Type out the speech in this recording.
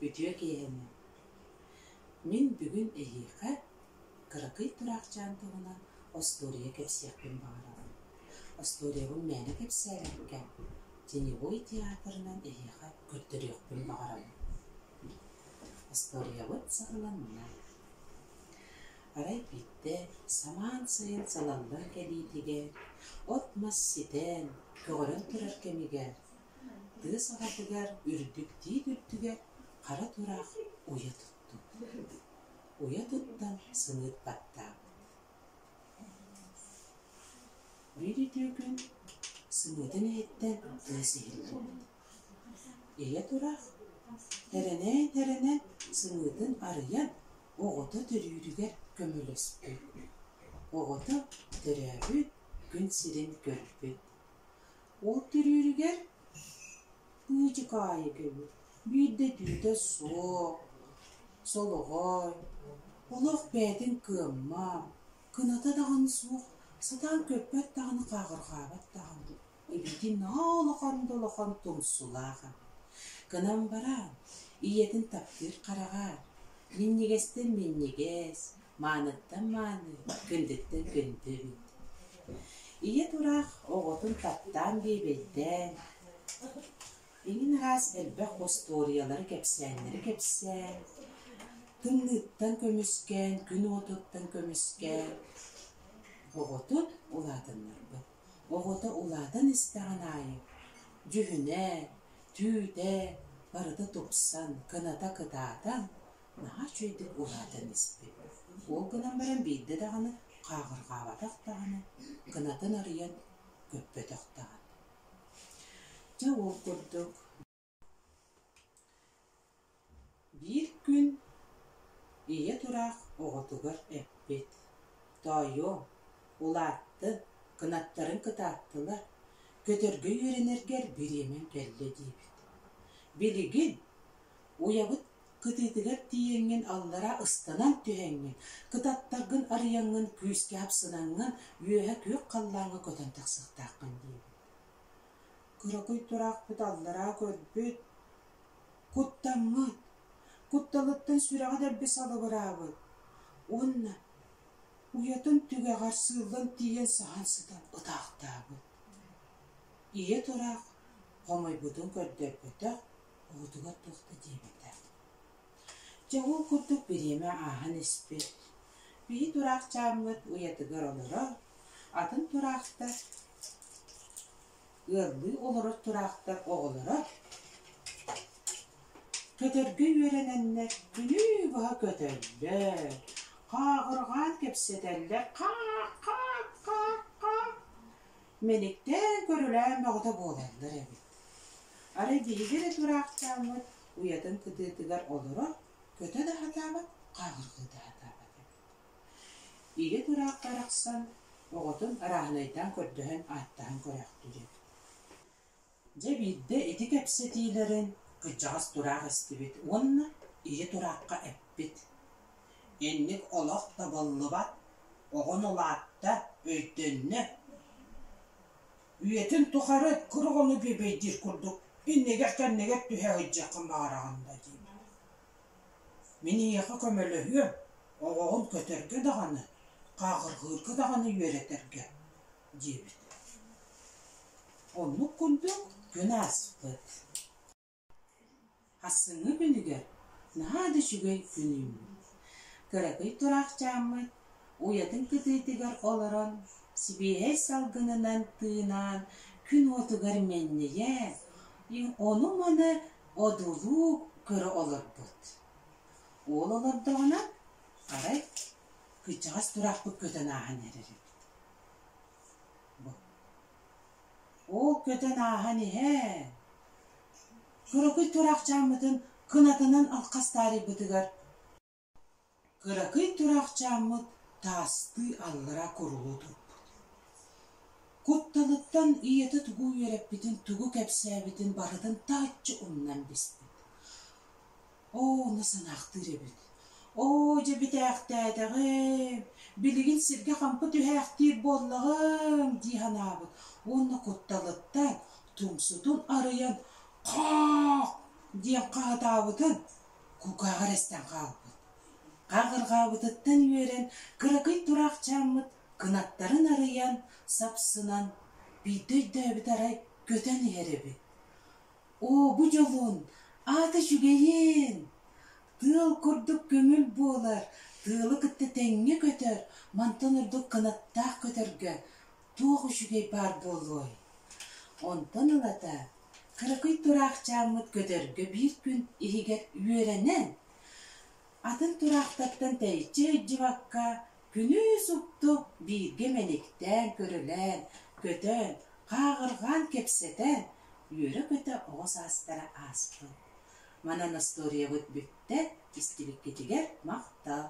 Үтүө киэһэни! Мин бүгүн эһиэхэ кыракый тураахчаан туһунан остуоруйа кэпсиэхпин баҕарабын. Остуоруйабын мээнэ кэпсээбэккэ, теневой театрынан эһиэхэ көрдөрүөхпүн баҕарабын. Остуоруйабыт саҕаланна. Арай биирдэ самаан сайын салаллан кэлиитигэр, от-мас ситэн, көҕөрөн турар кэмигэр Тыа саҕатыгар үрдүк тиит үрдүгэр хара тураах уйа туттубут. Уйа туттан сымыыт баттаабыт. Биир үтүө күн сымыытын иһиттэн тыас иһиллибит. Ийэ тураах эрэнэн-эрэнэн сымыытын арыйан оҕото төрүүрүгэр көмөлөспүт. Оҕото төрөөбүт күн сирин көрбүт. Ол төрүүрүгэр Кыычыкаайык эбит, биирдэ түүтэ суох, солоҕой, олох бэйэтин кыаммат, кыната даҕаны суох, сатаан көппөт даҕаны, хааҕырҕаабат даҕаны, эбиитин наһаа улахан да улахан тумсулаах эбит. Гынан баран, ийэтин таптыыр хараҕа, минньигэстэн минньигэс, Мааныттан мааны, күндүттэн күндү эбит. Ийэ тураах оҕотун таптаан биэбэйдээн, иҥин араас элбэх остуоруйалары кэпсээннэри кэпсээн, тымныыттан көмүскээн, күн уотуттан көмүскээн, оҕотун улаатыннарбыт. Оҕото улаатан истэҕин аайы дьүһүнэ, түүтэ барыта тупсан, кыната кытаатан, Наһаа үчүгэйдик улаатан испит. Ол гынан баран биирдэ даҕаны хааҕырҕаабатах даҕаны, кынатын арыйан көппөтөх даҕаны. Дьэ ол курдук биир күн ийэ тураах оҕотугар эппит: «Тоойуом, улааттын, кынаттарын кытааттылар, көтөргө үөрэнэргэр бириэмэҥ кэллэ» диэбит. Билигин уйабыт Кытыытыгар тиийэҥҥин аллара ыстанан түһэҥҥин, кытаттаргын арыйаҥҥын күүскэ хапсынаҥҥын үөһэ күөх халлааҥҥа көтөн тахсыахтааххын диэбит. Кыракый тураахпыт аллараа көрбүт, куттаммыт, кутталыттан сүрэҕэ дэлби салыбыраабыт уонна уйатын түгэҕэр сыыллан тиийэн саһан сытан ытаахтаабыт. Ийэ тураах хомойбутун көрдөрбөтөх, Оҕотугар туох да диэбэтэ. Дьэ ол курдук бириэмэ ааһан испит. Биһи тураахчааммыт уйатыгар олорор, атын тураахтар, ыаллыы олорор тураахтар оҕолоро көтөргө үөрэнэннэр күнүү быһа көтөллөр, хааҕырҕаан кэпсэтэллэр хаах-хаах-хаах-хаах мэниктээн көрүлээн бөҕөтө буолаллар эбит. Арай биһиги эрэ тураахтааммыт уйатын кытыытыгар олорор, көтө да сатаабат, хааҕырҕыы да сатаабат эбит. Ийэ тураах барахсан оҕотун арааһынайдаан көрдөһөн ааттаһан көрөөхтүүр эбит. Дьэ биирдэ ити кэпсэтиилэрин кырдьаҕас тураах истибит уонна ийэ тураахха эппит: «Инник олох табыллыбат, оҕон улаатта, өйдөннө, Үйэтин тухары кыр оҕону бүөбэйдиир курдук иннигэр-кэннигэр түһэ сылдьыаххын баҕараҕын да диибин. Мин эйиэхэ көмөлөһүөм, оҕоҕун көтөргө даҕаны, хааҕырҕыырга даҕаны үөрэтэргэ диэбит. Оннук курдук күн ааспыт. Ассыҥҥы күнүгэр наһаа да үчүгэй күн үүммүт. Кыракый тураахчааммыт уйатын кытыытыгар олорон, сибиэһэй салгынынан тыынаан, күн уотугар мэнньийэ, ону-маны одуулуу көрө олорбут. Уол олордоҕуна, арай, кырдьаҕас тураахпыт көтөн ааһан эрэр эбит. Бу Ол көтөн ааһан иһэн, кыракый тураахчааммытын кынатынан алхас таарыйбытыгар, кыракый тураахчааммыт таастыы аллара курулуу турбут. Кутталыттан ийэтэ тугу үөрэппитин, тугу кэпсээбитин барытын тааччы умнан биспит. Оо, ону санаахтыыр эбит. Оо, дьэ бүтээхтээтэҕим, билигин сиргэ хампы түһээхтиир буоллаҕым дии санаабыт уонна кутталыттан тумсутун арыйан «Хаах!» диэн хаһытаабытын. Кулгааҕар эстэн хаалбыт. Хааҕырҕаабытыттан үөрэн, кыракый тураахчааммыт кынаттарын арыйан, сапсынан, биирдэ өйдөөбүт арай көтөн иһэр эбит. Оо, бу дьолун, аата үчүгэйин! Тыал курдук көҥүл буолар, тыалы кытта тэҥҥэ көтөр, мантан ордук кынаттаах көтөргө туох үчүгэй баар буолуой? Онтон ылата кыракый тураахчааммыт көтөргө биир күн иһигэр үөрэнэн, атын тураахтартан тэйиччи сылдьыбакка, күнү супту бииргэ мэниктээн-көрүлээн, көтөн, хааҕырҕаан кэпсэтэн, үөрэ-көтө оҕо саастара ааспыт. Манан остуоруйабыт бүттэ, истибиккитигэр махтал.